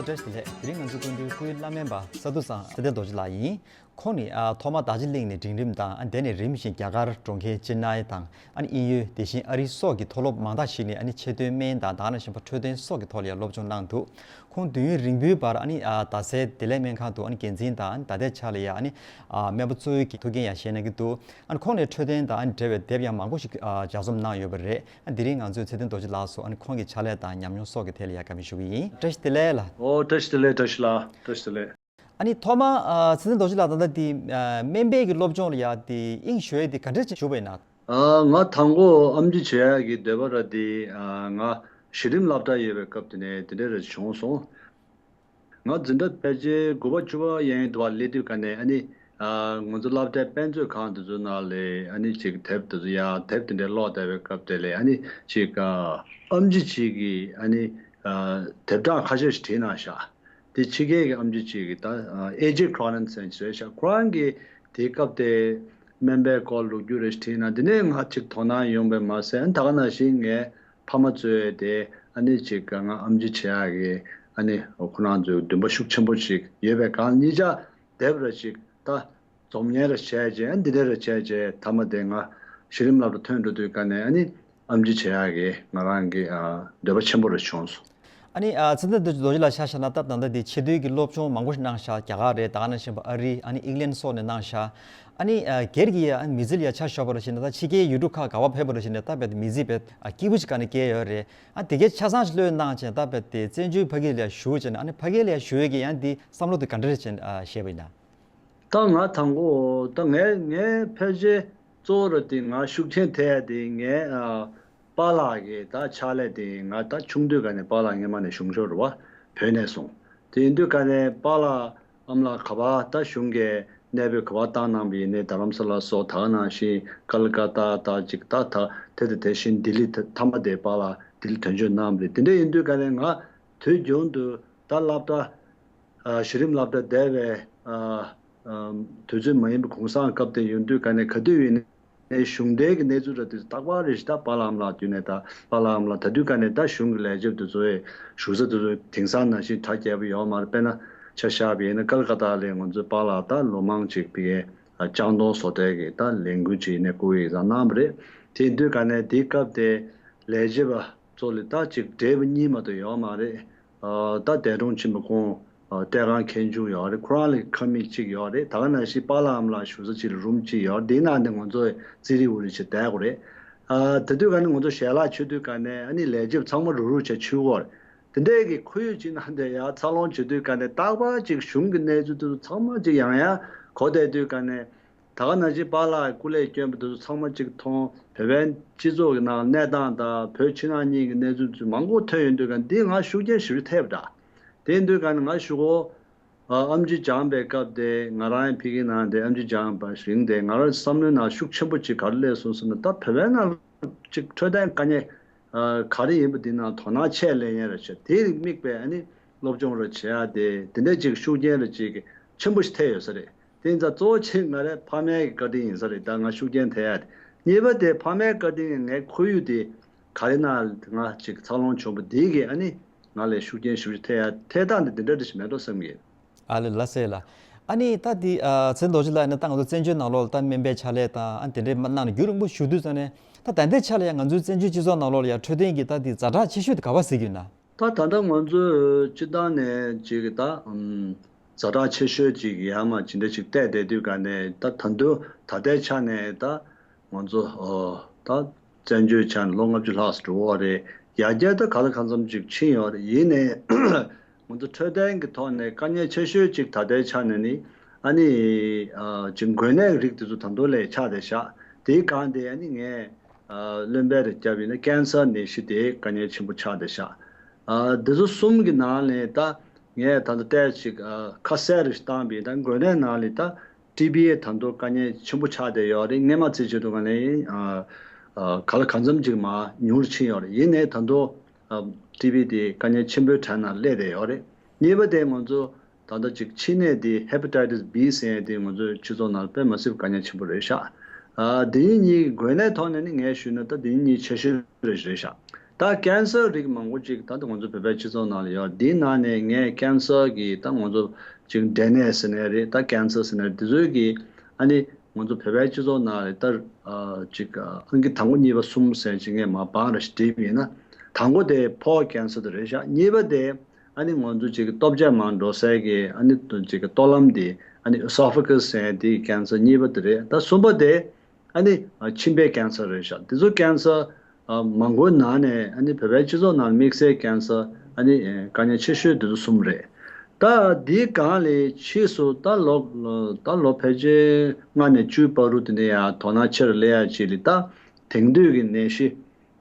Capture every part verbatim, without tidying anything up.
བཀྲ་ཤིས་བདེ་ལེགས། དེ་རིང་ང་ཚོའི་སྐུ་མདུན་སྐུའི་བླ་སྨན་པ་ས་འདུ་ཚང་ཚེ་བརྟན་རྡོ་རྗེ་ལགས་ཡིན། ཁོང་ནི་ཨ་ཐོག་མར་རྡོ་རྗེ་གླིང་ནས་འབྲིང་རིམ་དང་། ཨ་དེ་ནས་རིམ་བཞིན་རྒྱ་གར་གྲོང་ཁྱེར་ཅེན་ནའི་དང་། ཨ་ནི་དབྱིན་ཡུལ། དེ་བཞིན་ཨ་རི་སོགས་ཀྱི་མཐོ་སློབ་མང་དག་ཞིག་ནས། ཨ་ནི་ཆེད་དོན་སྨན་དང་། ད་ག་ནང་བཞིན་པ་འཕྲོད་བསྟེན་སོགས་ཀྱི་ཐོག་ལ་ཡང་སློབ་སྦྱོང་གནང་འདུག་ཁོང་དུས་ཡུན་རིང་པོའི་བར་ཨ་ནི་ཨ་རྡ་སའི་བདེ་ལེགས་སྨན་ཁང་དུ་ཨ་ནི་འགན་འཛིན་དང་། ཨ་ནི་ད་ལྟའི་ཆ་ལ་ཡང་ཨ་ནི་ཨ་སྨན་པ་གཙོ་བོའི་གི་ཐུགས་འགན་ཡང་བཞེས་གནང་གི་འདུག་ཨ་ནི་ཁོང་ནས་འཕྲོད་བསྟེན་དང་ཨ་ནི་འབྲེལ་བའི་དེབ་ཡང་མང་པོ་ཞིག་ཨ་ལྗགས་རྩོམ་གནང་ཡོད་པ་རེད། ཨ་དེ་རིང་ང་ཚོས་ཚེ་བརྟན་རྡོ་རྗེ་ལགས་སུ་ཨ་ནི་ཁོང་གི་ཕྱག་ལས་དང་ཉམས་མྱོང་སོགས་ཀྱི་ཐད་ལ་ཡང་བཀའ་མོལ་ཞུ་གི་ཡིན། བཀྲ་ཤིས་བདེ་ལེགས་ལགས། ཨོ། བཀྲ་ཤིས་བདེ་ལེགས། བཀྲ་ཤིས་ལགས། བཀྲ་ཤིས་བདེ་ལེགས། ཨ་ནི་ཐོག་མར་ཨ་ཚེ་བརྟན་རྡོ་རྗེ་ལགས་ད་ལྟ་དེ་ཨ་སྨན་པའི་གི་སློབ་སྦྱོང་ལ་ཡང་དེ་དབྱིངས་ཞུགས་ཡས་དེ་ག་འདྲ་ཅིག་ཞུགས་པ་ཡིན་ན། ཨ། ང་དང་པོ་ཨེམ་ཆི་བྱེད་ཡག་གི་འདོད་པ་ར་དེ། ཨ། ང་གཞི་རིམ་སློབ་གྲྭ་ཡོད་པའི་སྐབས་དེ་ནས་དེ་འདྲ་རེ་བྱུང་སོང་། ང་འཛིན་གྲྭ་ཕལ་ཆེར་དགུ་པ་བཅུ་པ་ཡན་ཡོད་དུ་བ་སླེབས་དུས་ག་ནས། ཨ་ནི་ཨ་ང་ཚོ་སློབ་གྲྭའི་དཔེ་མཛོད་ཁང་དེ་ཚོ་ནང་ལ་ཨ་ནི་ཅིག་དེབ་དེ་ཚོ་ཡང་དེབ་དེ་འདྲ་ཀློག་བསྡད་པའི་སྐབས་དེ་ལ། ཨ་ནི་ཅིག་ཨ་ཨེམ་ཆི་ཅིག་གིས་ཨ་ནི་ཨ་དེབ་གྲངས་ཁ་ཤས་ཤིག་བྲིས་གནང་ཤག་དེ་ཕྱི་རྒྱལ་གྱི་ཨེམ་ཆི་ཅིག་གིས། ད་ཨེ་ཇེ་ཁྲོ་ནན་ཟེར་མཁན་ཅིག་རེད་ཤག་ཁོ་རང་གིས་དེའི་སྐབས་དེ་སྨན་པའི་སྐོར་ལོ་རྒྱུས་རེ་ཞིག་བྲིས་ན། དེ་ནས་ང་ཅིག་དོ་སྣང་ཡོང་བས་མ་ཟད། ཨ་ནི་ད་ག་ནང་བཞིན་ངའི་ཕ་མ་ཚོས་དེ་ཨ་ནི་ཅིག་ང་ཨེམ་ཆི་བྱེད་ཡག་གི་ཨ་ནི་ཁོ་རང་ཚོའི་འདུན་པ་ཤུགས་ཆེན་པོ་ཞིག་ཡོད་པའི་སྒང་། གཉིས་ཆ་དེབ་རེ་ཞིག་ད་རྩོམ་ཉན་རེ་བྱས་རྗེས། ཨ་ནི་འདི་འདྲ་རེ་བྱས་རྗེས། མཐའ་མ་དེ་ང་གཞི་རིམ་སློབ་གྲྭ་ཐོན་འགྲོ་དུས་ག་ནས་ཨ་ནི་ཨེམ་ཆི་བྱེད་ཡག་གི་ང་རང་གི་ཨ་འདོད་པ་ཆེན་པོ་རེ་བྱུང་སོང་། ཨ་ནི་ཨ་ཚེ་བརྟན་རྡོ་རྗེ་ལགས་ཆ་བཞག་ན། ད་ད་ལྟ་དེ་ཆེས་མཐོའི་གི་སློབ་སྦྱོང་མང་པོ་ཞིག་གནང་ཤག་རྒྱ་གར་རེད། ད་ག་ནང་བཞིན་པ་ཨ་རི། ཨ་ནི་ཨིང་ལན་སོགས་ནས་གནང་ཤག་ཨ་ནི་ཨ་སྒེར་གྱི་ཨ་མི་ཚེ་ལ་ཡ་ཆ་བཞག་པ་རེ་བྱས་ན། ད་ཕྱི་རྒྱལ་ཡུལ་གྲུ་ཁག་ག་པར་ཕེབས་པ་རེ་བྱས་ན། ད་རྦད་དེ་མི་ཚེ་རྦད་ཨ་སྐྱིད་པོ་ཞིག་ག་ནས་སྐྱེལ་ཡོད་རེད། ཨ་དེ་གའི་ཆ་ཚང་ཞིག་བློས་གནང་བྱས། ད་རྦད་དེ་བཙན་བྱོལ་ཕ་གི་ལ་ཡ་བཞུགས་བྱས་ན། ཨ་ནི་ཕ་གི་ལ་ཡ་བཞུགས་ཡས་ཀྱི་ཡང་དེ་བསམ་བློ་དེ་ག་འདྲ་རེ་བྱས་ཨ་བཞེས་པ་ཡིན་ན། ད་ང་དང་པོ་ད་ངའི་ངའི་ཕལ་ཆེར་གཙོ་བོ་ར་དེ་ང་ཤུགས་རྐྱེན་ཐེབས་ཡ་དེ་ངའི་ཨ་པཱ་ལགས་ཀྱི་ད་ཕྱག་ལས་དེ། ང་ད་ཆུང་དུས་ག་ནས་པཱ་ལགས་སྔས་མ་ནས་གཞུང་ཞབས་རེད་བ། བོད་ནས་སོང་། དེ་ཡིན་དུས་ག་ནས་པཱ་ལགས་ཨ་མ་ལགས་ག་པར་ད་གཞུང་གི་གནས་སྤོས་ག་པར་བཏང་གནང་བ་ཡིན་ནའི། རྡ་རམ་ས་ལ་སོགས། ད་ག་ནང་བཞིན་ཀལ་ཀ་ཏ། ད་ཅིག་ད་ད་དེ་དེ་དེ་བཞིན་ལྡི་ལི། ད་མཐའ་མ་དེ་པཱ་ལགས་ལྡི་ལི་དོན་གཅོད་གནང་བ་རེད། དེ་འདྲ་ཡིན་དུས་ག་ནས་ང་དུས་རྒྱུན་དུ་ད་སློབ་གྲྭ་ཨ་གཞི་རིམ་སློབ་གྲྭ་བསྡད་པའི་ཨ་ཨ་དུས་ཚོད་མ་ཡིན་པའི་གུང་སེང་སྐབས་དེ་ཡོང་དུས་ག་ནས་ག་དུས་ཡིན་ནའི་གཞུང་འབྲེལ་གྱི་གནས་ཚུལ་ར་དེ་ཚོ་རྟག་པར་རེ་ཞིག་ད་པཱ་ལགས་ཨ་མ་ལགས་བརྒྱུད་ནས། ད་པཱ་ལགས་ཨ་མ་ལགས་ད་དུས་ག་ནས་ད་གཞུང་གི་ལས་བྱེད་དེ་ཚོའི་བཞུགས་ས་དེ་ཚོ་དེང་སང་ནང་བཞིན་གྲ་རྒྱས་པ་ཡོད་མ་རེད། དཔེར་ན་ཆ་བཞག་པ་ཡིན་ན་ཀལ་ཀ་ཏ་ལ་ང་ཚོའི་པཱ་ལགས་ད་ལོ་མང་ཅིག་ཕ་གིའི་ལྕང་སྡོང་བཟོ་གྲྭའི་གི་ད་ལས་འགུལ་ཅིག་ནས་སྐུ་ཡི་ཟ་གནང་བ་རེད། དེ་ཡིན་དུས་ག་ནས་དེའི་སྐབས་དེ་ལས་བྱེད་པ་ཚོ་ལ་ད་ཅིག་བགྲེས་པ་གཉིས་མ་གཏོགས་ཡོད་མ་རེད། ཨ་ད་འདས་གྲོངས་ཕྱིན་པ་ཁོང་ཨ་བཀྲས་ཁང་མཁན་ཆུང་ཡོད་རེད། ཁོ་རང་ལ་ཁ་མིག་གཅིག་ཡོད་རེད། ད་ག་ནང་བཞིན་པཱ་ལགས་ཨ་མ་ལགས་བཞུགས་ས་གཅིག་ལ་རུམ་གཅིག་ཡོད་རེད། དེའི་ནང་དེ་ང་ཚོ་ཙི་རི་ཝུ་རི་བྱས་བསྡད་དགོས་རེད། ཨ་ད་དུས་ག་ནས་ང་ཚོ་ཞལ་ལག་མཆོད་དུས་ག་ནས་ཨ་ནི་ལས་བྱེད་པ་ཚང་མ་རུག་རུག་བྱས་མཆོད་དགོས་རེད། དེ་འདྲའི་གི་ཁོར་ཡུག་ཅིག་ནང་དེ་ཡར་འཚར་ལོངས་བྱེད་དུས་ག་ནས་རྟག་པར་ཅིག་གཞུང་གི་གནས་ཚུལ་དེ་ཚོ་ཚང་མ་ཅིག་ཡང་ཡང་གོ་བསྡད་དུས་ག་ནས། ད་ག་ནང་བཞིན་པཱ་ལགས་སྐུ་ལས་བསྐྱོན་པ་དེ་ཚོ་ཚང་མ་ཅིག་མཐོང་། བོད་པའི་སྤྱི་ཚོགས་ཀྱི་ནང་གནས་སྟངས་དང་། བོད་ཕྱི་ནང་གཉིས་ཀྱི་གནས་ཚུལ་ཚོ་མང་པོ་ཐོན་ཡོང་དུས་ག་ནས་འདི་ང་ཤུགས་རྐྱེན་ཞེ་པོ་ཅིག་ཐེབས་པ་འདྲ། དེ་ཡིན་དུས་ག་ནས་ང་གཞུག་གུ་ཨ་ཨེམ་ཆི་སྦྱངས་པའི་སྐབས་དེ། ང་རང་ཕ་གིའི་ནང་དེ་ཨེམ་ཆི་སྦྱངས་པ་རིང་དེ་ང་རང་བསམ་བློའི་ནང་ཤུགས་ཆེན་པོ་ཅིག་ག་རེ་སླེབས་སོང་ཟེར་ན། ད་བོད་པའི་ནང་ཅིག་འཕྲོད་བསྟེན་དཀའ་ངལ་ཨ་ག་རེ་ཡིན་པ་འདི་ནང་དོ་སྣང་ཆེ་སླེབས་ཡས་རེད་ཤག་དེར་དམིགས་པའི་ཨ་ནི་སློབ་སྦྱོང་རེ་བྱེད་ཡ་དེ། དེ་འདྲ་ཅིག་ཤུགས་རྐྱེན་རེ་ཅིག་ཆེན་པོ་ཞིག་ཐེབས་ཡོད་ས་རེད། དེ་ཡིན་ཙང་གཙོ་བོ་ཆེ་ང་རའི་ཕ་མའི་བཀའ་དྲིན་ཡིན་ས་རེད། ད་ང་ཤུགས་རྐྱེན་ཐེབས་ཡ་དེ། གཉིས་པ་དེ་ཕ་མའི་བཀའ་དྲིན་ངའི་ཁོར་ཡུག་དེ་ག་རེ་ནང་ང་ཅིག་འཚར་ལོངས་བྱུང་བ་དེ་གིས་ཨ་ནི་ང་ལ་ཤུགས་རྐྱེན་ཞེ་པོ་ཅིག་ཐེབས་ཡ། ཐེབས་སྟངས་དེ་འདི་འདྲ་འདྲ་ཞིག་མེད་འགྲོ་བསམ་གྱི་ཡོད། ཨ་ལེ་ལགས་སེ་ལགས། ཨ་ནི་ད་དེ་ཨ་ཚེ་རྡོ་རྗེ་ལགས་ཡིན་ན། ད་ང་ཚོ་བཙན་བྱོལ་ནང་ལོགས་ལ་ད་སྨན་པའི་ཕྱག་ལས་དང་ཨ་དེ་འདྲའི་མ་གནང་ནས་རྒྱུན་རིང་པོ་བཞུགས་དུས་ཙང་ནས། ད་ད་ལྟའི་ཆ་ལ་ཡང་ང་ཚོའི་བཙན་བྱོལ་སྤྱི་ཚོགས་ནང་ལོགས་ལ་ཡང་འཕྲོད་བསྟེན་གྱི་ད་དེ་ཛ་དྲག་ཆེ་ཤོས་དེ་ག་པར་གཟིགས་ཀྱི་ཡོད་ན། ད་ད་ལྟ་ང་ཚོས་སྤྱི་བཏང་ནས་ཅིག་ད་ཨམ་ཛ་དྲག་ཆེ་ཤོས་ཅིག་ཡར་མར་ཇི་འདྲ་ཅིག་བལྟས་བསྡད་དུས་ག་ནས། ད་ད་དུང་ད་ལྟའི་ཆ་ནས་ད་ང་ཚོ་ཨོ་ད་བཙན་བྱོལ་ཆ་ནས་ལོ་ལྔ་བཅུ་ལྷག་ཙམ་འགྲོ་གི་ཡོད་རེད། ཡར་རྒྱས་ད་ག་ལ་གང་འཚམ་ཅིག་ཕྱིན་ཡོད་རེད། ཡིན་ནའི་ང་ཚོ་འཕྲོད་བསྟེན་གྱི་ཐོག་ནས་དཀའ་ངལ་ཆེ་ཤོས་ཅིག་ད་ལྟའི་ཆ་ནས་ནི་ཨ་ནི་ཨ་ཅིག་འགོས་ནད་རིགས་དེ་ཚོ་ད་དུང་ལས་ཆགས་བསྡད་ཤག་དེའི་སྒང་དེ་ཨ་ནི་ངས་ཨ་བློ་འབད་རེ་བརྒྱབ་ཡིན་ན་ཀན་སར་ནད་གཞི་དེ་དཀའ་ངལ་ཆེན་པོ་ཆགས་བསྡད་ཤག་ཨ་འདི་ཚོ་གསུམ་གྱི་ནང་ནས་ད་ངས་ད་ལྟ་བལྟས་ཅིག་ཨ་ཁ་གསལ་རེ་ཞིག་བཏང་བ་ཡིན་ན། འགོས་ནད་ནང་ལ་ད་ཊི་བི་ད་དུང་དཀའ་ངལ་ཆེན་པོ་ཆགས་བསྡད་ཡོད་རེད། སྔས་མ་ཚེ་ཆེད་དུ་ག་ནས་ཨ་ཨ་ག་ལ་གང་འཚམ་ཅིག་མར་ཉུང་རུ་ཕྱིན་ཡོད་རེད། ཡིན་ནའི་ད་དུང་ཨ་ཊི་བི་དེ་དཀའ་ངལ་ཆེན་པོའི་གྲས་ནང་སླེབས་བསྡད་ཡོད་རེད། གཉིས་པ་དེ་ང་ཚོ་ད་ལྟ་ཅིག་མཆིན་ནད་དེ་ཧེ་པ་ཊའི་ཊི་སི་བི་ཟེར་ཡས་དེ་ང་ཚོའི་སྤྱི་ཚོགས་ནང་དཔེ་མ་སྲིད་པ་དཀའ་ངལ་ཆེན་པོ་རེད་ཤག་ཨ་དེ་གཉིས་གཉིས་འགོས་ནད་ཐོག་ནས་ནི་ངས་ཞུས་ན་ད་དེ་གཉིས་གཉིས་ཆེ་ཤོས་རེད་རེད་ཤག་ད་ཀན་སར་རིགས་མང་པོ་ཅིག་ད་ལྟ་ང་ཚོ་བོད་པའི་སྤྱི་ཚོགས་ནང་ལ་ཡོད། འདིའི་ནང་ནས་ངས་ཀན་སར་གྱི་ད་ང་ཚོ་ཅིག་འབྲས་ནད་ཟེར་ནའི་རེད། ད་ཀན་སར་ཟེར་ནའི་རེད། འདི་ཚོའི་གི་ཨ་ནི་ང་ཚོ་བོད་པའི་སྤྱི་ཚོགས་ནང་ལ་ད་ཨ་ཅིག་ཨ་ཨང་ཀི་དང་པོ་གཉིས་པ་གསུམ་ཟེར་ཅིག་ངས་མར་བང་ར་ཞིག་བསྒྲིགས་པ་ཡིན་ན། དང་པོ་དེ་ཕོ་ཀན་སར་དེ་རེད་ཤག་གཉིས་པ་དེ་ཨ་ནི་ང་ཚོ་ཅིག་ལྟོ་ཆས་མར་འགྲོ་སའི་གི་ཨ་ནི་ཅིག་ལྟོ་ལམ་དེ་ཨ་ནི་ཨེ་སོ་ཕ་གས་ཟེར་དེ་ཀན་སར་གཉིས་པ་དེ་རེད། ད་གསུམ་པ་དེ་ཨ་ནི་ཨ་མཆིན་པའི་ཀན་སར་རེད་ཤག་འདི་ཚོ་ཀན་སར་ཨ་མང་པོའི་ནང་ནས་ཨ་ནི་བོད་པའི་སྤྱི་ཚོགས་ནང་དམིགས་བསལ་ཀན་སར་ཨ་ནི་ཨེ་དཀའ་ངལ་ཆེ་ཤོས་འདི་ཚོ་གསུམ་རེད། ད་འདིའི་སྒང་ལས་ཕྱིས་སུ་ད་ལོ་ད་ལོ་ཕལ་ཆེར་ལྔ་ནས་བཅུའི་བར་དུ་དེ་ནས་ཡང་དོ་སྣང་ཆེ་རུ་སླེབས་ཡ་ཅིག་ལས། ད་དེང་དུས་ཀྱི་ནད་གཞི་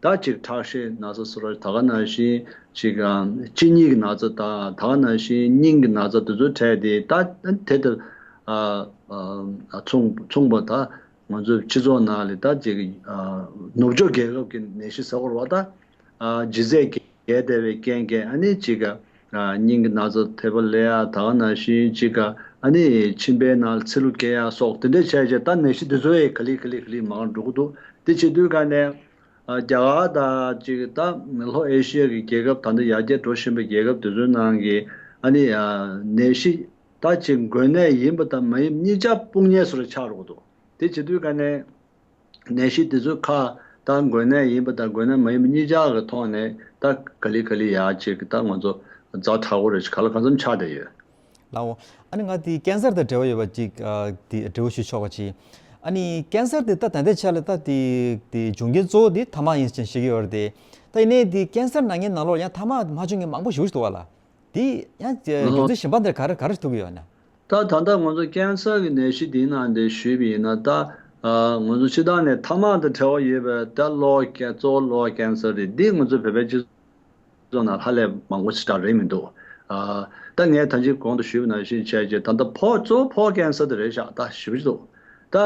ད་ཅིག་ཁྲག་ཤེད་ན་ཚ་ཟེར་བ། ད་ག་ནང་བཞིན་ཅིག་ཨ་གཅིན་སྙི་གི་ན་ཚ་དང་། ད་ག་ནང་བཞིན་སྙིང་གི་ན་ཚ་དེ་ཚོའི་གྲས་དེ་ད་དེ་ལྟར་ཨ་ཨ་མཚུངས་མཚུངས་པ་ད་ང་ཚོའི་སྤྱི་ཚོགས་ནང་ལ་ད་ཅིག་ཨ་ནུབ་ཕྱོགས་རྒྱལ་ཁབ་ཀྱི་ནད་གཞི་ཟེར་བ་རེད་པ། ད་ཨ་ལྗིད་ཚད་བརྒལ་བསྡད་པའི་རྐྱེན་གྱིས་ཨ་ནི་ཅིག་ཨ་སྙིང་གི་ན་ཚ་ཐེབས་པ་སླེབས་ཡ། ད་ག་ནང་བཞིན་ཅིག་ཨ་ནི་མཆིན་པའི་ནང་ཚིལ་ལུ་སྐྱེ་ཡ་སོགས་དེ་འདྲ་བྱས་རྗེས་ད་ནད་གཞི་འདི་ཚོ་ཡང་ག་ལེ་ག་ལེ་ག་ལེ་མང་རུ་འགྲོ་གི་འདུག་དེ་བྱེད་དུས་ག་ནས། ཨ་རྒྱ་གར་དང་ཅིག་ད་ལྷོ་ཨེ་ཤི་ཡ་གི་རྒྱལ་ཁབ། ད་ལྟ་ཡར་རྒྱས་འགྲོ་བཞིན་པའི་རྒྱལ་ཁབ་དེ་ཚོའི་ནང་གི་ཨ་ནི་ཨ་ནད་གཞི་ད་ཅིག་འགོས་ནད་ཡིན་པ་དང་མ་ཡིན་པ་གཉིས་ཆ་དཔུང་གཉེན་བཟོ་འདྲ་ཆགས་འགྲོ་གི་འདུག་དེ་བྱེད་དུས་ག་ནས་ནད་གཞི་དེ་ཚོའི་ཁ་ད་འགོས་ནད་ཡིན་པ་དང་འགོས་ནད་མ་ཡིན་པ་གཉིས་ཆ་གི་ཐོག་ནས་ད་ག་ལེ་ག་ལེ་ཡར་ཅིག་ད་ང་ཚོ་ཛ་དྲག་པོ་རེ་ཞིག་ག་ལ་གང་འཚམ་ཆགས་བསྡད་ཡོད། ལགས་འོ། ཨ་ནི་ང་དེ་ཀན་སར་དང་འབྲེལ་བ་ཡོད་པ་ཅིག་ཨ་དེ་དྲི་བ་ཞུ་ཆོག་པ་ཅིག་ཨ་ནི་ཀན་སར་དེ་ད་ད་ལྟའི་ཆ་ལ་ད་དེ་དེ་འབྱུང་རྐྱེན་གཙོ་བོ་དེ་ཐ་མག་ཡིན་ཅེས་བཤད་ཀྱི་ཡོད་རེད་དེ། ད་ཡིན་ནའི་དེ་ཀན་སར་ན་མཁན་ནང་ལོགས་ཡང་ཐ་མག་མ་བྱུང་མཁན་མང་པོ་ཞེ་པོ་ཞིག་འདུག་པ་ལགས། དེ་ཡང་རྒྱུ་མཚན་གཞན་པ་འདིར་ག་རེ་ག་རེ་ཐུག་གི་ཡོད་ན། ད་ད་ལྟ་ང་ཚོ་ཀན་སར་གྱི་ནད་གཞི་འདིའི་ནང་དེ་ཞུས་པ་ཡིན་ན། ད་ཨ་ང་ཚོ་སྤྱིར་བཏང་ནས་ཐ་མག་དང་འབྲེལ་བ་ཡོད་པའི་ད་གློ་ཀན་གཙོ་བོ་གློ་ཀན་སར་རེད། འདི་ང་ཚོ་བོད་པའི་སྤྱི་ཚོགས་ནང་ཧ་ལས་མང་པོ་ཞེ་དྲག་རེད་མི་འདུག་ཨ་ད་ངས་ད་ཅི་གོང་དུ་ཞུས་པ་ནང་བཞིན་བྱས་རྗེས་ད་ལྟ་ཕོ་གཙོ་བོ་ཕོ་ཀན་སར་དེ་རེད་ཤག་ད་ཞེ་པོ་ཅིག་འདུག་ད་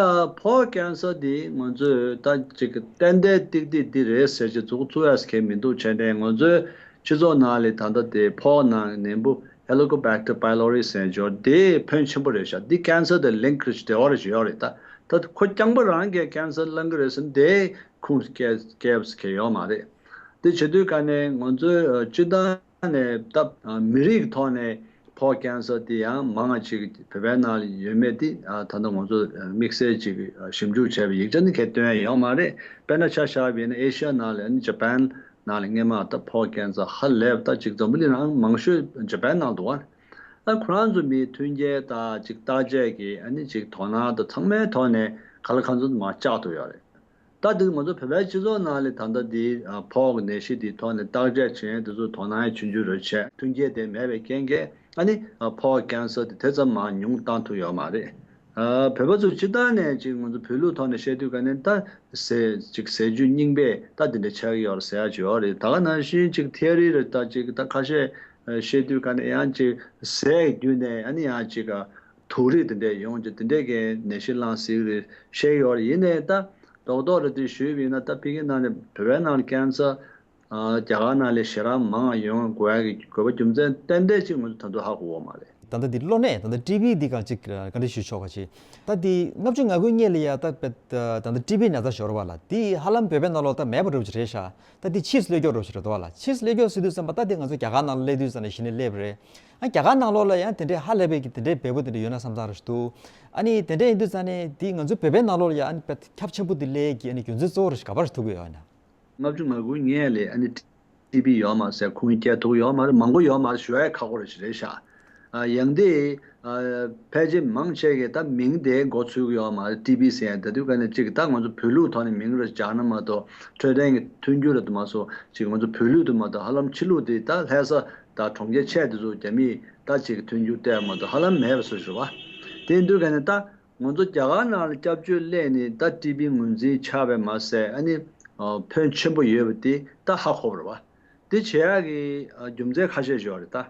ཕོ་ཀན་སར་འདི་ང་ཚོས་ད་ཅིག་ཏན་ཏན་ཏིག་ཏིག་འདི་རེད་ཟེར་རྗེས་མཛུབ་གུ་བཙུགས་ཡ་ཟེར་མཁན་མི་འདུག་བྱས་ནས་ང་ཚོའི་སྤྱི་ཚོགས་ནང་ལ་ད་ལྟ་དེ་ཕོ་ནང་ནད་འབུ་Helicobacter pylori ཟེར་འབྱོར་དེ་ཕོན་ཆེན་པོ་རེད་ཤག་འདི་ཀན་སར་དང་ལིང་ཀི་རེད་ཤག་འབྲེལ་བ་རེད་ཤག་ཡོད་རེད། ད་ད་ཁོ་རྐྱང་པ་རང་གིས་ཀན་སར་བསླང་གི་རེད་ཟེར་ན་དེ་ཁུངས་སྐྱེལ་སྐྱེལ་ཡ་ཡོད་མ་རེད། དེ་བྱེད་དུས་ག་ནས་ང་ཚོའི་ཨ་སྤྱི་བཏང་ནས་ད་ཨ་མི་རིགས་ཐོག་ནས་ཕོ་ཀན་སར་དེ་ཡང་མང་བ་ཅིག་བོད་པའི་ནང་ལ་ཡོད་མེད་དེ་ཨ་ད་ལྟ་ང་ཚོ་ཨ་དམིགས་བསལ་ཅིག་ཨ་ཞིབ་འཇུག་བྱས་པའི་ཡིག་ཆ་ནི་གང་ཡང་སྟོན་ཡ་ཡོད་མ་རེད། དཔེར་ན་ཆ་བཞག་པ་ཡིན་ན་ཨེ་ཤི་ཡ་ནང་ལ་ཨ་ནི་ཇ་པན་ནང་ལ་སྔས་མ་ད་ཕོ་ཀན་སར་ཧ་ལས་པ་ད་ཅིག་འཛམ་བུ་གླིང་ནང་མང་ཤོས་ཇ་པན་ནང་འདུག་ཨ། ཨ་ཁོ་རང་ཚོ་མིའི་མཐུན་རྐྱེན་དང་ཅིག་བརྟག་དཔྱད་ཀྱི་ཨ་ནི་ཅིག་དོ་སྣང་དང་ཚང་མའི་ཐོག་ནས་ག་ལ་གང་འཚམ་མར་བཅག་ཐུབ་ཡོད་རེད། ད་འདི་ང་ཚོ་བོད་པའི་སྤྱི་ཚོགས་ནང་ལ་ད་ལྟ་འདི་ཨ་ཕོ་གི་ནད་གཞི་འདིའི་ཐོག་ནས་བརྟག་དཔྱད་བྱེད་མཁན་དེ་ཚོ་དོ་སྣང་ཡང་ཆུང་ཆུང་རེ་བྱས། མཐུན་རྐྱེན་དེ་མེད་པའི་རྐྱེན་གྱིས་ཨ་ནི་ཨ་ཕོ་ཀན་སར་དེ་དེ་ཙམ་མར་ཉུང་བཏང་ཐུབ་ཡོད་མ་རེད། ཨ་བོད་པ་ཚོ་སྤྱིར་བཏང་ནས་ཅིག་ང་ཚོ་བོད་ལུགས་ཐོག་ནས་བཤད་དུས་ག་ནས་ད་ཟས་ཅིག་ཟས་བཅུད་རྙིང་པས་ད་འདི་འདྲ་ཆགས་ཀྱི་ཡོད་རེད་ཟེར་ཡ་ཅིག་ཡོད་རེད། ད་ག་ནང་བཞིན་ཅིག་ཐེ་རི་རེད། ད་ཅིག་ད་ཁ་ཤས་བཤད་དུས་ག་ནས་ཡང་ཅིག་ཟས་བརྒྱུད་ནས་ཨ་ནི་ཡང་ཅིག་དུག་རིགས་དེ་འདྲས་ཡོང་རྗེས་དེ་འདྲས་ཀྱི་ནད་གཞི་བསླངས་སྲིད་རེད་བཤད་ཀྱི་ཡོད་རེད། ཡིན་ནའི་ད་རྡོག་རྡོག་རེ་དེ་ཞུས་པ་ཡིན་ན། ད་ཕ་གིའི་ནང་ནས་བོད་པའི་ནང་ལ་ཀན་སར་ཨ་རྒྱ་གར་ནང་ལས་ཞེ་དྲག་མང་བ་ཡོང་དགོས་ཡ་གི་དགོས་པ་རྒྱུ་མཚན་ཏན་ཏན་ཅིག་ང་ཚོ་ད་དུང་ཧ་གོ་བ་མ་རེད། ད་ལྟ་འདི་གློ་ནད་ད་ལྟ་ཊི་བི་འདི་གང་ཅིག་བཀའ་འདྲི་ཞུ་ཆོག་ག་ཅིག་ད་འདི་ལྔ་བཅུ་ང་དགུའི་སྔས་ལ་ཡ་ད་ད་ལྟ་ཊི་བི་ན་ཚ་ཞོར་བ་ལ་འདི་ཧ་ལམ་བོད་པའི་ནང་ལོགས་ད་མེད་པ་འདྲ་པོ་ཅིག་རེད་ཤག་ད་འདི་ཕྱིས་སུ་སླེབས་ཀྱོག་འདྲ་པོ་ཅིག་རེད་འདུག་བ་ལ། ཕྱིས་སུ་སླེབས་ཀྱོག་ཟེར་དུས་ཙམ་པ་ད་འདི་ང་ཚོ་རྒྱ་གར་ནང་ལ་སླེབས་དུས་ཙམ་ནས་གཞི་ནས་སླེབས་རེད། ཨ་རྒྱ་གར་ནང་ལོགས་ལ་ཡང་དེ་འདྲའི་ཧ་ལས་པའི་གི་དེ་འདྲའི་འབེལ་པོ་དེ་འདྲ་ཡོད་ན་བསམ་བསམ་རེ་ཞིག་འདུག་ཨ་ནི་དེ་འདྲ་ཡིན་དུས་ཙང་ནས་དེ་ང་ཚོའི་བོད་པའི་ནང་ལོགས་ལ་ཡང་ཨ་ནི་དཔེ་ཁྱབ་ཆེན་པོ་དེ་སླེབས་ཀྱི་ཨ་ནི་རྒྱུ་མཚན་གཙོ་བོ་རེ་ཞིག་ག་པར་ཐུག་གི་ཡོད་ན། ལྔ་བཅུ་ང་དགུའི་སྔས་ལ་ཨ་ནི་ཊི་བི་ཡོད་མ་ཟེར། ཁུངས་སྐྱེལ་ཐུབ་ཡོད་མ་རེད། མང་པོ་ཡོད་མ་རེད། ཞུ་ཡ་ཁག་པོ་རེ་ཞིག་རེད་ཤག་ཨ་ཡང་དེ་ཨ་ཕལ་ཆེར་མང་ཆེ་གས་ད་མིང་དེ་མགོ་ཚོས་ཀྱི་ཡོད་མ་རེད། ཊི་བི་ཟེར་ཡ་དེ་དུས་ག་ནས་ཅིག་ད་ང་ཚོ་བོད་ལུགས་ཐོག་ནས་མིང་རེ་སྦྱར་ན་མ་གཏོགས་འཕྲོད་བསྟེན་གྱི་མཐུན་འགྱུར་རེ་དུ་མ་སོང་ཅིག་ང་ཚོ་བོད་ལུགས་དུ་མ་གཏོགས་ཧ་ལམ་ཕྱི་ལུགས་དེ་ད་ལྷ་ས་ད་གྲོང་ཁྱེར་ཆེ་དེ་ཚོ་རྒྱ་མིས་ད་ཅིག་མཐུན་འགྱུར་སྟེར་མ་གཏོགས་ཧ་ལམ་མེད་པ་བཟོ་ཞུ་བ། དེ་ཡིན་དུས་ག་ནས་ད། ང་ཚོ་རྒྱ་གར་ནང་ལ་སྐྱབས་བཅོལ་སླེབས་ནས་ད་ཊི་བི་ངོས་འཛིན་ཆགས་པས་མ་ཟད་ཨ་ནི་ཕོན་ཆེན་པོ་ཡོད་པ་དེ་ད་ཧ་གོ་བ་རེད་བ། དེ་བྱེད་ཡག་གི་རྒྱུ་མཚན་ཁ་ཤས་ཤིག་ཡོད་རེད་ད།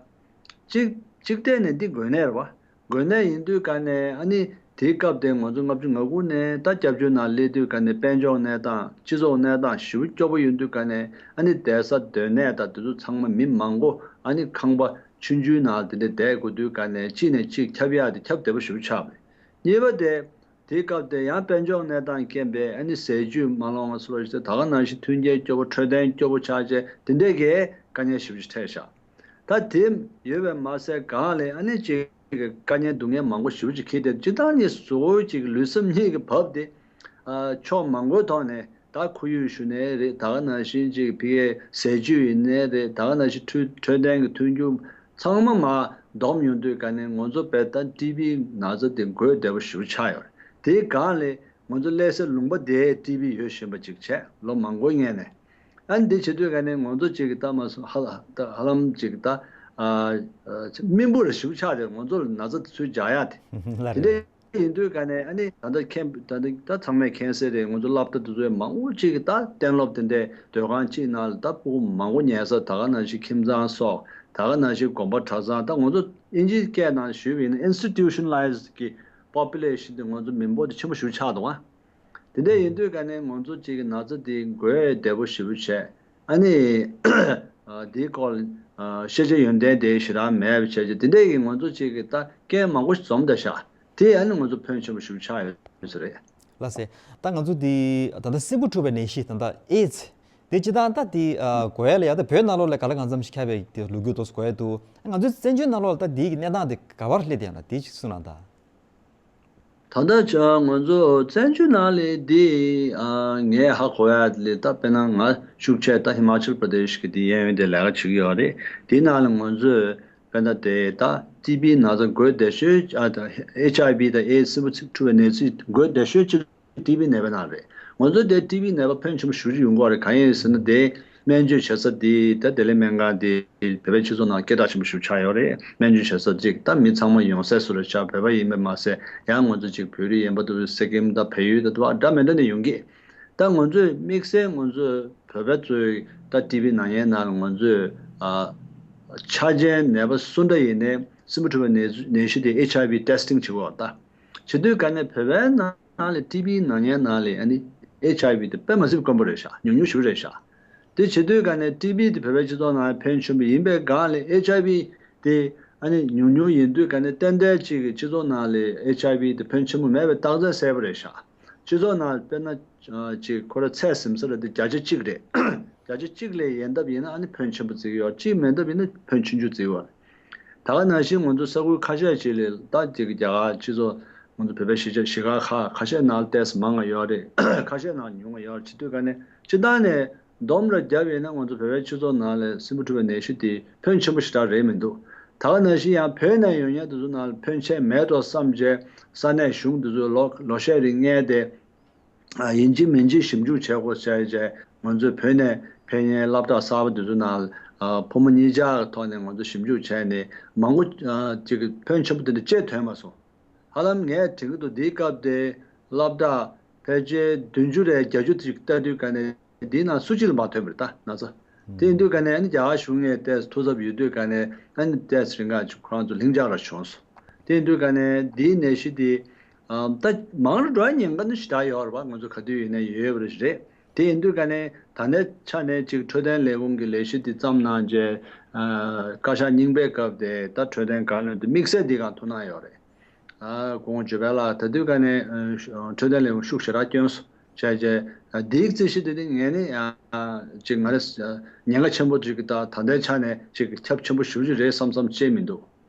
གཅིག་གཅིག་ཐད་ནས་འདི་འགོས་ནད་རེད་བ། འགོས་ནད་ཡིན་དུས་ག་ནས་ཨ་ནི་དེའི་སྐབས་དེ་ང་ཚོ་ལྔ་བཅུ་ང་དགུ་ནས་ད་སྐྱབས་བཅོལ་ནང་སླེབས་དུས་ག་ནས་དཔལ་འབྱོར་གནས་སྟངས་སྤྱི་ཚོགས་གནས་སྟངས་ཞེ་པོ་སྐྱོ་པོ་ཡོད་དུས་ག་ནས་ཨ་ནི་བསྡད་ས་སྡོད་གནས་དང་དེ་ཚོ་ཚང་མ་མི་མང་པོ་ཨ་ནི་ཁང་པ་ཆུང་ཆུང་ནང་དེ་འདྲ་བསྡད་དགོས་དུས་ག་ནས་གཅིག་ནས་གཅིག་ཁྱབ་ཡག་དེ་ཁྱབ་བདེ་པོ་ཞེ་པོ་ཆགས་པ་རེད། གཉིས་པ་དེ་ དེའི་སྐབས་དེ་ཡང་དཔལ་འབྱོར་གནས་སྟངས་རྐྱེན་པས་ཨ་ནི་ཟས་བཅུད་མ་ལོངས་པ་སོགས་ད་ག་ནང་བཞིན་མཐུན་རྐྱེན་སྐྱོ་པོ་འཕྲོད་བསྟེན་སྐྱོ་པོ་ཆགས་བྱས་དེ་འདྲས་ཀྱི་དཀའ་ངལ་ཞེ་པོ་ཅིག་འཕྲད་ཤག་ད་དེ་ཡོད་པས་མ་ཟད་གང་ལས་ཨ་ནི་ཅིག་དཀའ་ངལ་སྡུག་བསྔལ་མང་པོ་ཞེ་པོ་ཅིག་འཁྱེར་ཏེ་སྤྱིར་བཏང་ནི་གཟུགས་པོ་ཅིག་ལུས་སེམས་གཉིས་ཀྱི་བབ་དེ་ཕྱོགས་མང་པོའི་ཐོག་ནས་ད་ཁོར་ཡུག་ཞུ་ནའི་རེད། ད་ག་ནང་བཞིན་ཅིག་ཕ་གིའི་ཟས་བཅུད་ཡིན་ནའི་རེད། ད་ག་ནང་བཞིན་འཕྲོད་འཕྲོད་བསྟེན་གྱི་མཐུན་འགྱུར་ཚང་མ་མར་བསྡོམས་ཡོང་དུས་ག་ནས་ང་ཚོ་བས་ད་ཊི་བི་ན་ཚ་དེ་འགོས་བདེ་པོ་ཞེ་པོ་ཆགས་ཡོད་རེད། དེའི་སྒང་ལས་ང་ཚོ་སླེབས་སའི་ལུང་པ་དེའི་ཊི་བི་ཡོད་བཞིན་པ་ཅིག་བྱས་ལོ་མང་པོའི་སྔོན་ནས། ཨ་ནི་འདི་བྱེད་དུས་ག་ནས་ང་ཚོ་ཅིག་གི་ད་མ་སོང་ཧ་ལ་ད་ཧ་ལམ་ཅིག་ད་ཨ་ཨ་སྨིན་པོ་རེ་ཞེ་པོ་ཆགས་ཏེ་ང་ཚོ་ལ་ན་ཚ་དེ་ཚུར་འཇགས་ཡག་དེ། ལ་དེ་རེད། འདྲ་ཡིན་དུས་ག་ནས་ཨ་ནི་ད་ལྟ་མཁྱེན་ད་ལྟ་ད་ཚང་མས་མཁྱེན་གསལ་རེད། ང་ཚོ་སློབ་གྲྭ་དེ་ཚོའི་མང་པོ་ཅིག་གི་ད་གཏན་སློབ་དེ་འདྲའི་སྡོད་ཁང་གཅིག་ནང་ལ་ད་སྤུ་གུ་མང་པོ་ཉལ་ས་ད་ག་ནང་བཞིན་ཁྱིམ་ཚང་སོགས་ད་ག་ནང་བཞིན་དགོན་པ་གྲྭ་ཚང་ད་ང་ཚོ་དབྱིན་ཇིའི་སྐད་ནང་ཞུས་པ་ཡིན་ན་institutionalized གི་population དེ་ང་ཚོ་མི་འབོར་དེ་ཆེན་པོ་ཞེ་པོ་ཆགས་འདུག་ཨ། དེ་འདྲ་ཡིན་དུས་ག་ནས་ང་ཚོ་གཅིག་གི་ན་ཚ་དེ་འགོས་བདེ་པོ་ཞེ་པོ་བྱས། ཨ་ནི་ཨ་དེའི་སྐོར་ལ་ཨ་ཤེས་བྱ་ཡོན་ཏན་དེ་ཞེ་དྲག་མེད་པ་བྱས་རྗེས་དེ་འདྲ་ཡི་ང་ཚོ་གཅིག་གི་ད་རྐྱེན་མང་པོ་ཞིག་འཛོམས་བསྡད་ཤག་དེ་ཨ་ནི་ང་ཚོ་ཕོན་ཆེན་པོ་ཞེ་པོ་ཆགས་ཡོད་ས་རེད། ལགས་སེ། ད་ང་ཚོ་འདི་ད་ལྟ་སྲིན་འབུ་འཁྲུགས་པའི་ནད་གཞི་ད་ལྟ་ཨེ་ཛི་དེ་སྤྱིར་བཏང་ད་དེ་ཨ་འགོས་ཡ་ལ་ཡ་ད་བོད་ནང་ལོགས་ལ་ག་ལ་གང་འཚམ་ཞིག་ཁྱབ་པའི་དེ་ལོ་རྒྱུས་དེ་ཚོ་འགོས་ཡ་འདུག་ང་ཚོའི་བཙན་བྱོལ་ནང་ལོགས་ལ་ད་དེའི་གི་གནས་སྟངས་དེ་ག་པར་སླེབས་བསྡད་ཡོད་ན་དེ་ཅིག་གསུངས་གནང་དང་། ད་ལྟ་ང་ཚོ་བཙན་བྱོལ་ནང་ལ་འདི་ཨ་ངས་ཧ་གོ་ཡ་ལས་ད་དཔེར་ན་ང་ཤུགས་ཆེ་ད་ཧི་མ་ཅལ་པྲ་དེ་ཤི་གི་འདི་གཡས་གཡོན་དེ་ལས་ཀ་བྱེད་ཀྱི་ཡོད་རེད། དེའི་ནང་ལ་ང་ཚོས་དཔེར་ན་དེ་ད་ཊི་བི་ན་ཚ་འགོས་བདེ་ཤོས་ཨ་ད་ཨེཆ་ཨའི་བི་དང་ཨེ་སྲིན་འབུ་ཚིགས་འཁྲུ་བའི་ནད་ཚིགས་འགོས་བདེ་ཤོས་ཅིག་ཊི་བི་ནད་པའི་ནང་རེད། ང་ཚོ་དེ་ཊི་བི་ནད་པ་ཕོན་ཆེན་པོ་ཞེ་པོ་ཅིག་ཡོང་གི་ཡོད་རེད། གང་ཡིན་ཟེར་ན་དེ། སྨན་བཅོས་བྱེད་ས་འདི་ད་བདེ་ལེགས་སྨན་ཁང་འདི་བོད་པའི་སྤྱི་ཚོགས་ནང་སྐད་གྲགས་ཆེན་པོ་ཞིག་ཆགས་ཡོད་རེད། སྨན་བཅོས་བྱེད་ས་གཅིག་ད་མི་ཚང་མ་ཡོང་སའི་བཟོ་འདྲ་ཆགས། བོད་པ་ཡིན་པས་མ་ཟད་ཡང་ང་ཚོ་གཅིག་བོད་རིགས་ཡིན་པ་འདུག་སི་ཀིམ་ད་བལ་ཡུལ་ད་འདུག་འདྲ་མི་འདྲ་ནས་ཡོང་གི། ད་ང་ཚོས་དམིགས་བསལ་ང་ཚོས་བོད་པ་ཚོའི་ད་ཊི་བི་ན་མཁན་ནང་ལ་ང་ཚོས་ཨ་ཆ་རྐྱེན་ནད་པ་སུ་འདྲ་ཡིན་ནའི་སྲིན་འབུ་འཁྲུ་བའི་ནད་ནད་གཞི་དེ་ཨེཆ་ཨའི་བི་ཊེ་སི་ཊིང་བྱེད་དགོས་པ་ད། བྱེད་དུས་ག་ནས་བོད་པའི་ནང་ནང་ལ་ཊི་བི་ན་མཁན་ནང་ལ་ཨ་ནི་ཨེཆ་ཨའི་བི་དེ་དཔེ་མ་སྲིད་དཀོན་པོ་རེད་ཤག་ཉུང་ཉུང་ཞིག་རེད་ཤག་དེ་བྱེད་དུས་ག་ནས་ཊི་བི་དེ་བོད་པའི་སྤྱི་ཚོགས་ནང་ཕན་ཆེན་པོ་ཡིན་པའི་སྒང་ལ་ཨེཆ་ཨའི་བི་དེ་ཨ་ནི་ཉུང་ཉུང་ཡིན་དུས་ག་ནས་ཏན་ཏན་ཅིག་གི་སྤྱི་ཚོགས་ནང་ལ་ཨེཆ་ཨའི་བི་དེ་ཕན་ཆེན་པོ་མེད་པའི་རྟགས་མཚན་གསལ་པོ་རེད་ཤག་སྤྱི་ཚོགས་ནང་དཔེར་ན་ཅིག་ཁོ་ར་ཚད་ཟིན་ས་རེད་དེ་བརྒྱ་ཆ་གཅིག་རེད། བརྒྱ་ཆ་གཅིག་ལས་ཡན་འདབ་ཡིན་ན་ཨ་ནི་ཕོན་ཆེན་པོ་བརྩི་གི་ཡོད། གཅིག་མེན་འདབ་ཡིན་ན་ཕོན་ཆུང་ཆུང་བརྩི་གི་ཡོད། ད་ག་ནང་བཞིན་ང་ཚོ་ས་ཁུལ་ཁ་ཤས་ཅིག་ལ་ད་ཅིག་རྒྱ་གར་སྤྱི་ཚོགས་ང་ཚོ་བོད་པའི་གཞིས་ཆགས་གཞིས་ཁག་ཁག་ཁ་ཤས་ནང་ཏོག་ཙམ་མང་བ་ཡོད་རེད། ཁ་ཤས་ནང་ཉུང་བ་ཡོད་རེད། བྱེད་དུས་ག་ནས་སྤྱིར་བཏང་ནས་བསྡོམས་ལ་བརྒྱབ་ཡིན་ན་ང་ཚོ་བོད་པའི་སྤྱི་ཚོགས་ནང་ལ་སྲིན་འབུ་འཁྲུ་བའི་ནད་གཞི་དེ་ཕོན་ཆེན་པོ་ཞེ་དྲག་རེད་མི་འདུག་ད་ག་ནང་བཞིན་ཡང་བོད་ནས་ཡོང་མཁན་དེ་ཚོ་ནང་ལ་ཕོན་ཆེན་མེད་དོ་བསམ་བྱས་ས་གནས་གཞུང་དེ་ཚོས་ལོ་ལོ་ཤས་རིང་བསྔལ་ཏེ། ཡིན་གཅིག་མིན་གཅིག་ཞིབ་འཇུག་བྱེད་དགོས་བྱས་བྱས་ང་ཚོས་བོད་ནས་ཕེབས་མཁན་སློབ་གྲྭ་གསར་པ་དེ་ཚོ་ནང་ཕོ་མོ་གཉིས་ཆར་ཐོག་ནས་ང་ཚོ་ཞིབ་འཇུག་བྱས་ནས་མང་པོ་ཅིག་གི་ཕོན་ཆེན་པོ་དེ་འདྲ་ཅིག་ཐོན་མ་སོང་། ཧ་ལམ་ངས་དྲན་གྱི་འདུག་འདིའི་སྐབས་དེ་སློབ་གྲྭ་ཕལ་ཆེར་བདུན་ཅུ་རེ་བརྒྱད་ཅུ་ཅིག་ལྟ་དུས་ག་ནས་འདིའི་ནང་སུ་གཅིག་ལ་མ་ཐོན་པ་རེད་ད་ན་ཚ། དེ་ཡིན་དུས་ག་ནས་ཨ་ནི་རྒྱ་གར་གཞུང་ནས་ཏོག་ཙམ་ཐུགས་འཚབ་ཡོད་དུས་ག་ནས་ཨ་ནི་ཏོག་ཙམ་རིང་ག་ཅིག་ཁོ་རང་ཚོ་ལྷིང་འཇགས་ར་བྱུང་སོང་། དེ་ཡིན་དུས་ག་ནས་འདིའི་ནད་གཞི་དེ། ཨ་ད་མང་རུ་འགྲོ་ཡ་ཉེན་ཁ་ནི་ཞེ་དྲག་ཡོད་རེད་པ། ང་ཚོ་ག་དུས་ཡིན་ནའི་ཡོད་ཡོད་པ་རེད། དེ་ཡིན་དུས་ག་ནས་ད་ལྟའི་ཆ་ནས་ཅིག་འཕྲོད་བསྟེན་ལས་ཁུངས་ཀྱི་ལས་གཞི་འདི་བརྩམས་གནང་རྗེས་ཨ་བཀའ་ཤག་རྙིང་པའི་སྐབས་དེ་ད་འཕྲོད་བསྟེན་བཀའ་བློན་དེ་དམིགས་བསལ་འདི་གང་ཐུགས་སྣང་ཡོད་རེད། ཨ་གོང་བརྗོད་པ་ལ་ད་དུས་ག་ནས་ཨ་འཕྲོད་བསྟེན་ལས་ཁུངས་ཤུགས་ཞེ་དྲག་བསྐྱོན་སོང་བྱས་རྗེས་ཨ་འདིའི་རྩིས་གཞི་དེ་ནི་ངས་ནི་ཨ་ཅིག་ང་རེ་ཉེན་ཁ་ཆེན་པོ་ཅིག་ད་ད་ལྟའི་ཆ་ནས་ཅིག་ཁྱབ་ཆེན་པོ་ཞེ་པོ་ཅིག་རེད་བསམ་བསམ་བྱས་མི་འདུག་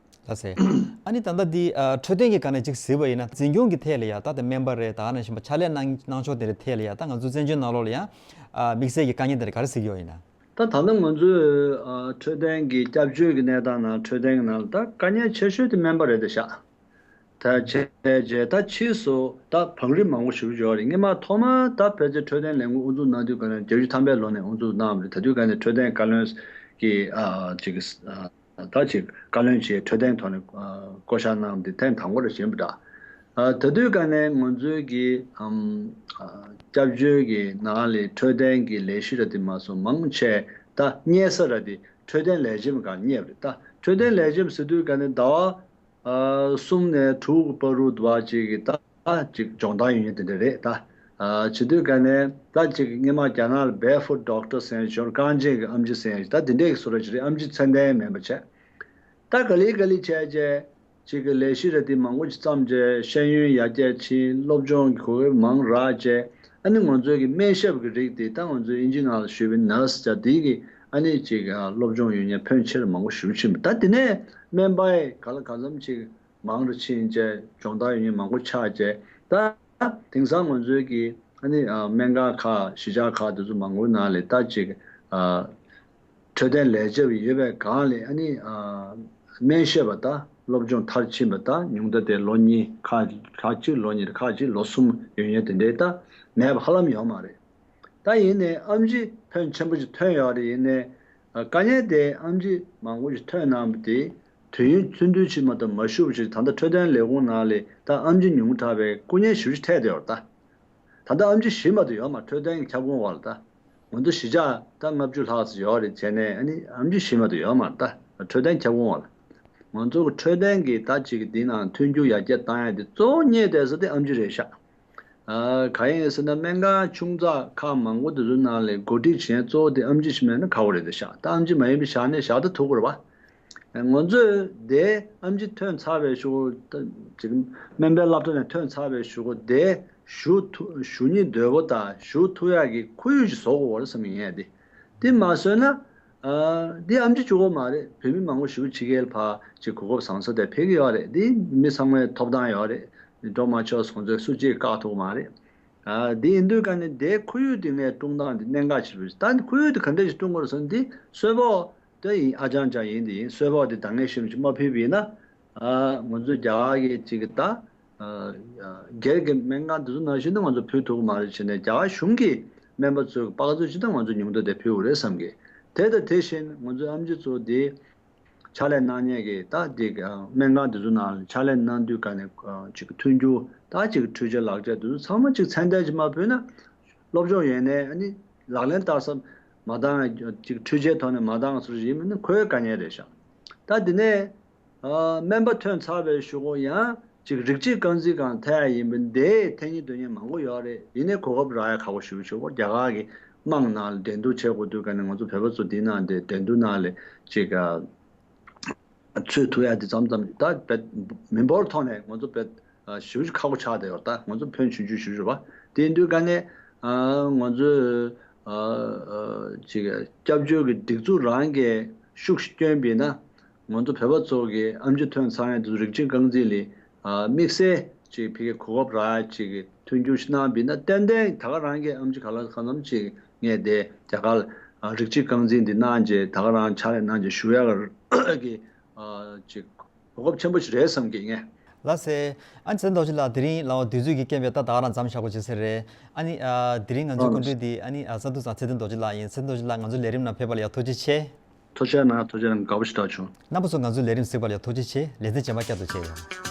ལགས་སེ། ཨ་ནི་ད་ལྟ་འདི་ཨ་འཕྲོད་བསྟེན་གྱི་སྒང་ནས་ཅིག་གཟིགས་པ་ཡིན་ན་འཛིན་སྐྱོང་གི་ཐད་ལ་ཡ་ད་ལྟ་སྨན་པ་རེད་ད་ག་ནང་བཞིན་པ་ཕྱག་ལས་གནང་གནང་ཕྱོགས་དེ་འདྲའི་ཐད་ལ་ཡ་ད་ང་ཚོ་བཙན་བྱོལ་ནང་ལོགས་ལ་ཡ་ཨ་དམིགས་བསལ་གྱི་དཀའ་ངལ་དེ་འདྲ་ག་རེ་གཟིགས་ཡོད་ཡིན་ན། ད་ད་ལྟ་ང་ཚོས་ཨ་འཕྲོད་བསྟེན་གྱི་སྐྱབས་བཅོལ་གྱི་གནས་སྟངས་ནང་འཕྲོད་བསྟེན་གྱི་ནང་ལ་ད་དཀའ་ངལ་ཆེ་ཤོས་དེ་སྨན་པ་རེད་ད་ཤག་ད་བྱས་རྗེས་ད་ཕྱིས་སུ་ད་བང་རིམ་མང་པོ་ཞིག་ཡོད་རེད། སྔོན་མ་ཐོག་མར་ད་ཕལ་ཆེར་འཕྲོད་བསྟེན་ལས་ཁུངས་དབུ་འཛུགས་གནང་དུས་ག་ནས་བརྒྱད་ཅུ་ཐམ་པའི་ལོ་ནས་དབུ་འཛུགས་གནང་བ་རེད། ད་དུས་ག་ནས་འཕྲོད་བསྟེན་བཀའ་བློན་གྱི་ཨ་ཅིག་ཨ་ད་ཅིག་བཀའ་བློན་བྱས་འཕྲོད་བསྟེན་ཐོག་ནས་ཨ་བསྐོ་བཞག་གནང་འདི་ཐེངས་དང་པོ་རེད་བཞིན་པ་འདྲ། ཨ་ད་དུས་ག་ནས་ང་ཚོའི་གི་ཨམ་ཨ་སྐྱབས་བཅོལ་གྱི་ནང་ལ་འཕྲོད་བསྟེན་གྱི་ལས་གཞི་ར་དེ་མ་སོང་མང་ཆེ་ད་གཉེར་ས་ར་དེ་འཕྲོད་བསྟེན་ལས་བྱེད་པ་སྒང་གཉེར་བ་རེད། ད་འཕྲོད་བསྟེན་ལས་བྱེད་པ་ཟེར་དུས་ག་ནས་ཟླ་བ་ཨ་གསུམ་ནས་དྲུག་གི་བར་དུ་འདུག་བ་ཅིག་གི་ད་ཅིག་སྦྱོང་བརྡར་ཡོད་མཁན་དེ་འདྲ་རེད་ད། ཨ་བྱེད་དུས་ག་ནས་ད་ཅིག་སྔོན་མ་རྒྱ་ནག་ལ་barefoot doctor ཟེར་ཡག་ཅིག་ཡོད་རེད། རྐང་རྗེན་གྱི་ཨེམ་ཆི་ཟེར་ཡག་ཅིག་ད་དེ་འདྲས་ཀྱི་བཟོ་འདྲ་ཅིག་རེད། ཨེམ་ཆི་ཚད་ལྡན་མིན་པ་བྱས། ད་ག་ལེ་ག་ལེ་བྱས་བྱས་ ཅིག་གི་ལས་གཞི་རེ་དེ་མང་པོ་ཅིག་བརྩམས་རྗེས་ཤེས་ཡོན་ཡར་རྒྱས་ཕྱིན། སློབ་སྦྱོང་གི་གོ་སྐབས་མང་རག་རྗེས། ཨ་ནི་ང་ཚོའི་གི་སྨན་ཞབས་ཀྱི་རིགས་དེ་ད་ང་ཚོའི་ཨིན་ཇི་ནང་ལ་ཞུས་པའི་ནར་སི་བྱ་དེ་གི་ཨ་ནི་ཅིག་ཨ་སློབ་སྦྱོང་ཡོད་མཁན་ཕོན་ཆེར་མང་པོ་ཞེ་པོ་ཕྱིན་པ། ད་དེ་ནས་སྨན་པ་ཡི་ག་ལ་གང་འཚམ་ཅིག་མང་རུ་ཕྱིན་རྗེས་སྦྱོང་བརྡར་ཡོད་མཁན་མང་པོ་ཆགས་རྗེས། ད་དེང་སང་ང་ཚོའི་གི་ཨ་ནི་ཨ་སྨན་ཁང་ཁག་གཞིས་ཆགས་ཁག་དེ་ཚོ་མང་པོའི་ནང་ལ་ད་ཅིག་ཨ་འཕྲོད་བསྟེན་ལས་བྱེད་པ་ཡོད་པའི་སྒང་ལས་ཨ་ནི་ཨ་སྨན་ཞབས་པ་དང་སློབ་སྦྱོང་མཐར་ཕྱིན་པ་དང་ཉུང་མཐའ་དེ་ལོ་གཉིས། ཁག་ཁག་གཅིག་ལོ་གཉིས། ཁག་གཅིག་ལོ་གསུམ་ཡོད་མཁན་དེ་འདྲའི་ད་མེད་པ་ཧ་ལམ་ཡོད་མ་རེད། ད་ཡིན་ནའི་ཨེམ་ཆི་ཕོན་ཆེན་པོ་ཞིག་ཐོན་ཡོད་རེད། ཡིན་ནའི་ཨ་དཀའ་ངལ་དེ་ཨེམ་ཆི་མང་པོ་ཞིག་ཐོན་གནང་བ་དེ་དུས་ཡུན་ཚུན་ཚོད་ཅིག་མ་གཏོགས་མ་ཞུགས་པ་ཞིག་ད་ལྟ་འཕྲོད་བསྟེན་ལས་ཁུངས་ནང་ལ་ད་ཨེམ་ཆི་ཉུང་དྲགས་པའི་སྐུ་ངལ་ཞེ་པོ་ཅིག་འཕྲད་བསྡད་ཡོད་རེད་ད། ད་ལྟ་ཨེམ་ཆི་བཞི་མ་གཏོགས་ཡོད་མ་རེད། འཕྲོད་བསྟེན་གྱི་ཁྱབ་ཁོངས་འོག་ལ་ད། ང་ཚོ་གཞིས་ཆགས་ད་ལྔ་བཅུ་ལྷག་ཙམ་ཡོད་རེད། བྱས་ནས་ཨ་ནི་ཨེམ་ཆི་བཞི་མ་གཏོགས་ཡོད་མ་རེད་ད། འཕྲོད་བསྟེན་ཁྱབ་ཁོངས་འོག་ལ། ང་ཚོ་གི་འཕྲོད་བསྟེན་གྱི་ད་ཅིག་གི་འདི་ནང་མཐུན་འགྱུར་ཡར་རྒྱས་བཏང་ཡ་དེ་གཙོ་བོ་གཉེར་བསྡད་ས་དེ་ཨེམ་ཆི་རེད་ཤག་ཨ་གང་ཡིན་ཟེར་ན་སྨན་ཁང་ཆུང་ཙག་ཁག་མང་པོ་དེ་ཚོའི་ནང་ལ་འགོ་ཁྲིད་བྱེད་མཁན་གཙོ་བོ་དེ་ཨེམ་ཆི་ཞིག་མེད་ན་ཁག་པོ་རེད་ཤག་ད་ཨེམ་ཆི་མ་ཡིན་པའི་ཞག་ནས་ཞག་ད་ཐུག་གི་རེད་པ། ང་ཚོས་དེ་ཨེམ་ཆི་ཐོན་ཚར་བའི་གཞུག་གུ་ཅིག་སྨན་པའི་སློབ་གྲྭ་ནས་ཐོན་ཚར་བའི་གཞུག་གུ་དེ་ཞུ་ཐུབ་ཞུ་སྙིང་འདོད་པོ་དང་ཞུ་ཐུབ་ཡག་གི་ཁོར་ཡུག་ཅིག་བཟོ་དགོས་པ་རེད་བསམ་གྱི་ཡིན། དེ་དེ་མ་བཟོས་ན་ཨ་དེ་ཨེམ་ཆི་བཅུག་གི་མ་རེད། བོད་མི་མང་པོ་ཞེ་པོ་ཕྱི་རྒྱལ་ཕར་ཅིག་གོ་སྐབས་བཟང་ས་དེ་ཕེབས་ཀྱི་ཡོད་རེད། དེ་མི་ཚང་མའི་ཐོབ་ཐང་ཡོད་རེད། འགྲོ་མ་ཆོག་སོང་ཚོད་སུ་གཅིག་བཀག་ཐུབ་ཀྱི་མ་རེད། ཨ་དེ་ཡིན་དུས་ཀ་ནས་དེ་ཁོར་ཡུག་དེ་ངས་སྲུང་སྟངས་དེ་གནད་འགག་ཆེ་པོ་རེད། ད་ཁོར་ཡུག་དེ་ག་འདྲ་ཞིག་སྲུང་དགོས་རེད་ཟེར་ན་དེ་གསོལ་ཕོགས་དེ་ཡིན། ཨ་ཅང་ཅང་ཡིན་དེ་ཡིན། གསོལ་ཕོགས་དེ་ད་ངས་ཤེས་མ་ཤེས་མ་ཕུལ་བ་ཡིན་ན། ཨ་ང་ཚོ་རྒྱ་གར་གྱི་ཅིག་གི་ད་ཨ་སྒེར་གྱི་སྨན་ཁང་དེ་ཚོ་ནང་བཞིན་དུ་ང་ཚོ་ཕུལ་ཐུབ་ཀྱི་མ་རེད། བྱས་ནས་རྒྱ་གར་གཞུང་གི་སྨན་པ་ཚོའི་དཔའ་བརྟུལ་ཅིག་ད་ང་ཚོ་ཉུང་མཐའ་དེ་ཕུལ་དགོས་རེད་བསམ་གི། དེ་དང་དེ་བཞིན་ང་ཚོའི་ཨེམ་ཆི་ཚོ་དེ་ཕྱག་ལས་གནང་མཁན་གྱི་ད་དེ་གི་ཨ་སྨན་ཁང་དེ་ཚོ་ནང་ལ་ཕྱག་ལས་གནང་དུས་ཀ་ནས་ཨ་ཅིག་མཐུན་འགྱུར་ད་ཅིག་འཕྲུལ་ཆས་ལག་ཆས་དེ་ཚོ་ཚང་མ་ཅིག་ཚད་ལྡན་ཅིག་མ་ཕུལ་ན། སློབ་སྦྱོང་ཡོད་ནའི་ཨ་ནི་ལག་ལེན་བསྟར་ས་མ་འདང་། ཅིག་འཕྲུལ་ཆས་ཐོག་ནས་མ་འདང་ཟེར་ཡིན་མིན་ནི་ཁོའི་དཀའ་ངལ་རེད་ཤག་ད་དེ་ནས་ཨ་སྨན་པ་ཐོན་ཚར་བའི་གཞུག་གུ་ཡང་ཅིག་རིགས་གཅིག་རྐང་འཛིན་སྒང་ཐད་ཡ་ཡིན་པ་འདི་འཐེན་སྙིང་འདོད་མཁན་མང་པོ་ཡོད་རེད། ཡིན་ནའི་གོ་སྐབས་རག་ཡ་ཁག་པོ་ཞེ་པོ་ཞེ་པོ། རྒྱ་གར་གྱི་དམངས་ནང་ལ་འགྲན་བསྡུར་བྱེད་དགོས་དུས་ཀ་ནས་ང་ཚོ་བོད་པ་ཚོ་འདི་ནང་དེ་འགྲན་བསྡུར་ནང་ལ་ཅིག་ཨ་ཚུད་ཐུབ་ཡ་དེ་ཙམ་ཙམ་ད་བེད་མི་འབོར་ཐོག་ནས་ང་ཚོ་བེད་ཞེ་པོ་ཅིག་ཁག་པོ་ཆགས་བསྡད་ཡོད། ད་ང་ཚོ་ཕོན་ཆུང་ཆུང་ཞེ་པོ་ཅིག་རེད་པ། དེ་ཡིན་དུས་ཀ་ནས་ཨ་ང་ཚོས་ཨ་ཨ་ཅིག་སྐྱབས་བཅོལ་གྱི་སྒྲིག་འཛུགས་རང་གིས་ཤུགས་ཤིག་བསྐྱོན་པ་ཡིན་ན། ང་ཚོ་བོད་པ་ཚོ་གི་ཨེམ་ཆི་ཐོན་ཚར་མཁན་དེ་ཚོ་རིགས་གཅིག་རྐང་འཛིན་ལ་ཨ་དམིགས་བསལ་ཅིག་ཕ་གིའི་གོ་སྐབས་རག་ཅིག་གི་མཐུན་འགྱུར་ཞིག་གནང་བ་ཡིན་ན། ཏན་ཏན་ད་ག་རང་གི་ཨེམ་ཆི་ག་ལ་གང་འཚམ་ཅིག་ངས་དེ་རྒྱ་གར་ཨ་རིགས་གཅིག་རྐང་འཛིན་འདི་གནང་རྗེས་ད་ག་རང་ཕྱག་ལས་གནང་རྗེས་ཞུ་ཡག་གི་ཨ་ཅིག་གོ་སྐབས་ཆེན་པོ་ཞིག་རེད་བསམ་གི་ངས། ལགས་སེ། ཨ་ནི་ཚེ་བརྟན་རྡོ་རྗེ་ལགས། དེ་རིང་ལའོ་དུས་ཚོད་ཀྱི་རྐྱེན་པས་ད་ད་ག་རང་མཚམས་བཞག་དགོས་བྱུང་ཟེར་རེད། ཨ་ནི་ཨ་དེ་རིང་ང་ཚོའི་སྐུ་མགྲོན་འདི་ཨ་ནི་ཨ་བསམ་འགྲུབ་ཚང་ཚེ་བརྟན་རྡོ་རྗེ་ལགས་ཡིན། ཚེ་བརྟན་རྡོ་རྗེ་ལགས་ང་ཚོའི་ལས་རིམ་ནང་ཕེབས་པ་ལ་ཡང་ཐུགས་རྗེ་ཆེ། ཐུགས་རྗེ་གནང་། ཐུགས་རྗེ་གནང་། དགའ་པོ་ཞེ་དྲག་བྱུང་། རྣམ་པ་ཚོ་ང་ཚོའི་ལས་རིམ་གཟིགས་པ་ལ་ཡང་ཐུགས་རྗེ་ཆེ། ལེ་ཚན་རྗེས་མ་བསྐྱར་དུ་མཇལ་ཡོང་།